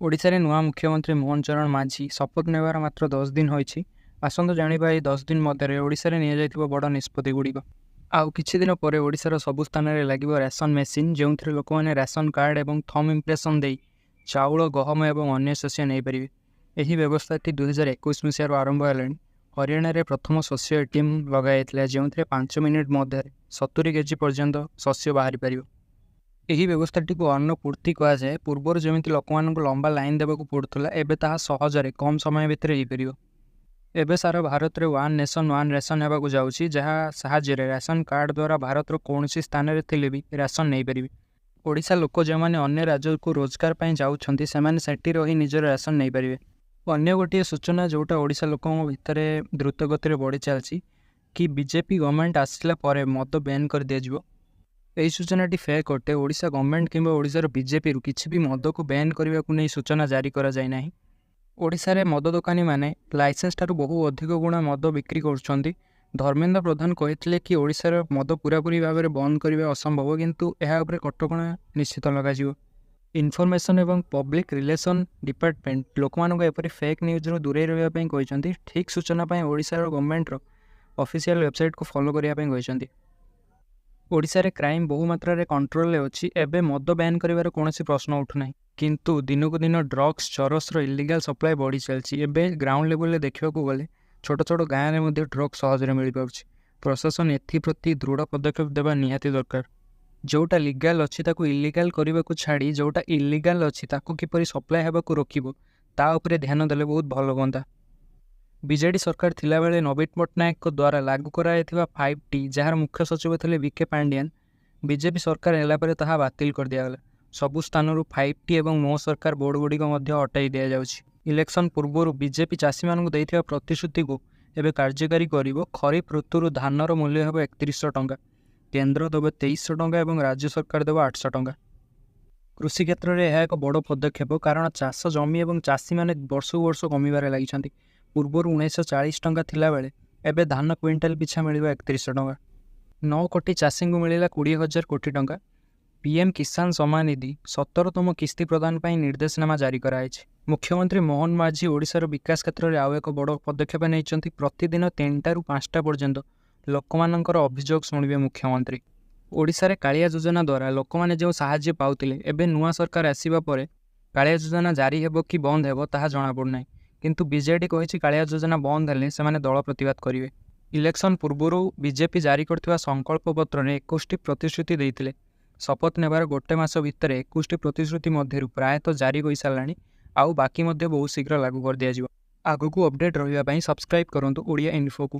ଓଡ଼ିଶାରେ ନୂଆ ମୁଖ୍ୟମନ୍ତ୍ରୀ ମୋହନ ଚରଣ ମାଝୀ ଶପଥ ନେବାର ମାତ୍ର 10 ଦିନ ହୋଇଛି। ଆସନ୍ତୁ ଜାଣିବା, ଏହି 10 ଦିନ ମଧ୍ୟରେ ଓଡ଼ିଶାରେ ନିଆଯାଇଥିବା ବଡ଼ ନିଷ୍ପତ୍ତି ଗୁଡ଼ିକ। ଆଉ କିଛି ଦିନ ପରେ ଓଡ଼ିଶାର ସବୁ ସ୍ଥାନରେ ଲାଗିବ ରାସନ ମେସିନ୍, ଯେଉଁଥିରେ ଲୋକମାନେ ରାସନ କାର୍ଡ଼ ଏବଂ ଥମ୍ ଇମ୍ପ୍ରେସନ୍ ଦେଇ ଚାଉଳ, ଗହମ ଏବଂ ଅନ୍ୟ ଶସ୍ୟ ନେଇପାରିବେ। ଏହି ବ୍ୟବସ୍ଥାଟି 2021 ମସିହାରୁ ଆରମ୍ଭ ହେଲାଣି। ହରିୟାଣାରେ ପ୍ରଥମ ଶସ୍ୟ ଏଟିଏମ୍ ଲଗାଯାଇଥିଲା, ଯେଉଁଥିରେ 5 ମିନିଟ୍ ମଧ୍ୟରେ 70 କେଜି ପର୍ଯ୍ୟନ୍ତ ଶସ୍ୟ ବାହାରି ପାରିବ। ଏହି ବ୍ୟବସ୍ଥାଟିକୁ ଅନ୍ନପୂର୍ତ୍ତି କୁହାଯାଏ। ପୂର୍ବରୁ ଯେମିତି ଲୋକମାନଙ୍କୁ ଲମ୍ବା ଲାଇନ୍ ଦେବାକୁ ପଡ଼ୁଥିଲା, ଏବେ ତାହା ସହଜରେ କମ୍ ସମୟ ଭିତରେ ହେଇପାରିବ। ଏବେ ସାରା ଭାରତରେ ୱାନ୍ ନେସନ୍ ୱାନ୍ ରେସନ୍ ହେବାକୁ ଯାଉଛି, ଯାହା ସାହାଯ୍ୟରେ ରାସନ କାର୍ଡ଼ ଦ୍ୱାରା ଭାରତର କୌଣସି ସ୍ଥାନରେ ଥିଲେ ବି ରାସନ ନେଇପାରିବେ। ଓଡ଼ିଶା ଲୋକ ଯେଉଁମାନେ ଅନ୍ୟ ରାଜ୍ୟକୁ ରୋଜଗାର ପାଇଁ ଯାଉଛନ୍ତି, ସେମାନେ ସେଠି ରହି ନିଜର ରାସନ ନେଇପାରିବେ। ଅନ୍ୟ ଗୋଟିଏ ସୂଚନା, ଯେଉଁଟା ଓଡ଼ିଶା ଲୋକଙ୍କ ଭିତରେ ଦ୍ରୁତ ଗତିରେ ବଢ଼ି ଚାଲିଛି କି ବିଜେପି ଗଭର୍ଣ୍ଣମେଣ୍ଟ ଆସିଲା ପରେ ମଦ ବ୍ୟାନ୍ କରିଦିଆଯିବ। ଏହି ସୂଚନାଟି ଫେକ୍ ଅଟେ। ଓଡ଼ିଶା ଗଭର୍ଣ୍ଣମେଣ୍ଟ କିମ୍ବା ଓଡ଼ିଶାର ବିଜେପିରୁ କିଛି ବି ମଦକୁ ବ୍ୟାନ୍ କରିବାକୁ ନେଇ ସୂଚନା ଜାରି କରାଯାଇ ନାହିଁ। ଓଡ଼ିଶାରେ ମଦ ଦୋକାନୀମାନେ ଲାଇସେନ୍ସ ଠାରୁ ବହୁ ଅଧିକ ଗୁଣା ମଦ ବିକ୍ରି କରୁଛନ୍ତି। ଧର୍ମେନ୍ଦ୍ର ପ୍ରଧାନ କହିଥିଲେ କି ଓଡ଼ିଶାର ମଦ ପୁରାପୁରି ଭାବରେ ବନ୍ଦ କରିବା ଅସମ୍ଭବ, କିନ୍ତୁ ଏହା ଉପରେ କଟକଣା ନିଶ୍ଚିତ ଲଗାଯିବ। ଇନଫର୍ମେସନ୍ ଏବଂ ପବ୍ଲିକ୍ ରିଲେସନ୍ ଡିପାର୍ଟମେଣ୍ଟ ଲୋକମାନଙ୍କୁ ଏପରି ଫେକ୍ ନ୍ୟୁଜ୍ରୁ ଦୂରେଇ ରହିବା ପାଇଁ କହିଛନ୍ତି। ଠିକ୍ ସୂଚନା ପାଇଁ ଓଡ଼ିଶାର ଗଭର୍ଣ୍ଣମେଣ୍ଟର ଅଫିସିଆଲ୍ ୱେବସାଇଟ୍କୁ ଫଲୋ କରିବା ପାଇଁ କହିଛନ୍ତି। ଓଡ଼ିଶାରେ କ୍ରାଇମ୍ ବହୁ ମାତ୍ରାରେ କଣ୍ଟ୍ରୋଲରେ ଅଛି। ଏବେ ମଦ ବ୍ୟାନ୍ କରିବାର କୌଣସି ପ୍ରଶ୍ନ ଉଠୁନାହିଁ। କିନ୍ତୁ ଦିନକୁ ଦିନ ଡ୍ରଗ୍ସ, ଚରସର ଇଲିଗାଲ୍ ସପ୍ଲାଏ ବଢ଼ି ଚାଲିଛି। ଏବେ ଗ୍ରାଉଣ୍ଡ ଲେଭେଲରେ ଦେଖିବାକୁ ଗଲେ ଛୋଟ ଛୋଟ ଗାଁରେ ମଧ୍ୟ ଡ୍ରଗ୍ସ ସହଜରେ ମିଳିପାରୁଛି। ପ୍ରଶାସନ ଏଥିପ୍ରତି ଦୃଢ଼ ପଦକ୍ଷେପ ଦେବା ନିହାତି ଦରକାର। ଯେଉଁଟା ଲିଗାଲ୍ ଅଛି ତାକୁ ଇଲିଗାଲ୍ କରିବାକୁ ଛାଡ଼ି, ଯେଉଁଟା ଇଲିଗାଲ୍ ଅଛି ତାକୁ କିପରି ସପ୍ଲାଏ ହେବାକୁ ରୋକିବ, ତା ଉପରେ ଧ୍ୟାନ ଦେଲେ ବହୁତ ଭଲ ହୁଅନ୍ତା। ବିଜେଡ଼ି ସରକାର ଥିଲାବେଳେ ନବୀନ ପଟ୍ଟନାୟକଙ୍କ ଦ୍ୱାରା ଲାଗୁ କରାଯାଇଥିବା 5ଟି, ଯାହାର ମୁଖ୍ୟ ସଚିବ ଥିଲେ ଭି କେ ପାଣ୍ଡିଆନ, ବିଜେପି ସରକାର ହେଲା ପରେ ତାହା ବାତିଲ କରିଦିଆଗଲା। ସବୁ ସ୍ଥାନରୁ 5ଟି ଏବଂ ମୋ ସରକାର ବୋର୍ଡ଼ ଗୁଡ଼ିକ ମଧ୍ୟ ହଟାଇ ଦିଆଯାଉଛି। ଇଲେକ୍ସନ୍ ପୂର୍ବରୁ ବିଜେପି ଚାଷୀମାନଙ୍କୁ ଦେଇଥିବା ପ୍ରତିଶ୍ରୁତିକୁ ଏବେ କାର୍ଯ୍ୟକାରୀ କରିବ। ଖରିଫ ଋତୁରୁ ଧାନର ମୂଲ୍ୟ ହେବ 3100 ଟଙ୍କା। କେନ୍ଦ୍ର ଦେବ 2300 ଟଙ୍କା ଏବଂ ରାଜ୍ୟ ସରକାର ଦେବ 800 ଟଙ୍କା। କୃଷି କ୍ଷେତ୍ରରେ ଏହା ଏକ ବଡ଼ ପଦକ୍ଷେପ, କାରଣ ଚାଷ ଜମି ଏବଂ ଚାଷୀମାନେ ବର୍ଷକୁ ବର୍ଷ କମିବାରେ ଲାଗିଛନ୍ତି। ପୂର୍ବରୁ 1940 ଟଙ୍କା ଥିଲାବେଳେ ଏବେ ଧାନ କୁଇଣ୍ଟାଲ ପିଛା ମିଳିବ 3100 ଟଙ୍କା। 9 କୋଟି ଚାଷୀଙ୍କୁ ମିଳିଲା 20,000 କୋଟି ଟଙ୍କା। ପିଏମ୍ କିଷାନ ସମ୍ମାନ ନିଧି 17ତମ କିସ୍ତି ପ୍ରଦାନ ପାଇଁ ନିର୍ଦ୍ଦେଶନାମା ଜାରି କରାଯାଇଛି। ମୁଖ୍ୟମନ୍ତ୍ରୀ ମୋହନ ମାଝୀ ଓଡ଼ିଶାର ବିକାଶ କ୍ଷେତ୍ରରେ ଆଉ ଏକ ବଡ଼ ପଦକ୍ଷେପ ନେଇଛନ୍ତି। ପ୍ରତିଦିନ 3ଟାରୁ 5ଟା ପର୍ଯ୍ୟନ୍ତ ଲୋକମାନଙ୍କର ଅଭିଯୋଗ ଶୁଣିବେ ମୁଖ୍ୟମନ୍ତ୍ରୀ। ଓଡ଼ିଶାରେ କାଳିଆ ଯୋଜନା ଦ୍ୱାରା ଲୋକମାନେ ଯେଉଁ ସାହାଯ୍ୟ ପାଉଥିଲେ, ଏବେ ନୂଆ ସରକାର ଆସିବା ପରେ କାଳିଆ ଯୋଜନା ଜାରି ହେବ କି ବନ୍ଦ ହେବ, ତାହା ଜଣାପଡ଼ୁନାହିଁ। କିନ୍ତୁ ବିଜେଡ଼ି କହିଛି, କାଳିଆ ଯୋଜନା ବନ୍ଦ ହେଲେ ସେମାନେ ଦଳ ପ୍ରତିବାଦ କରିବେ। ଇଲେକ୍ସନ୍ ପୂର୍ବରୁ ବିଜେପି ଜାରି କରିଥିବା ସଂକଳ୍ପ ପତ୍ରରେ 21ଟି ପ୍ରତିଶ୍ରୁତି ଦେଇଥିଲେ। ଶପଥ ନେବାର ଗୋଟେ ମାସ ଭିତରେ 21ଟି ପ୍ରତିଶ୍ରୁତି ମଧ୍ୟରୁ ପ୍ରାୟତଃ ଜାରି ହୋଇସାରିଲାଣି, ଆଉ ବାକି ମଧ୍ୟ ବହୁତ ଶୀଘ୍ର ଲାଗୁ କରିଦିଆଯିବ। ଆଗକୁ ଅପଡେଟ୍ ରହିବା ପାଇଁ ସବସ୍କ୍ରାଇବ୍ କରନ୍ତୁ ଓଡ଼ିଆ ଇନଫୋକୁ।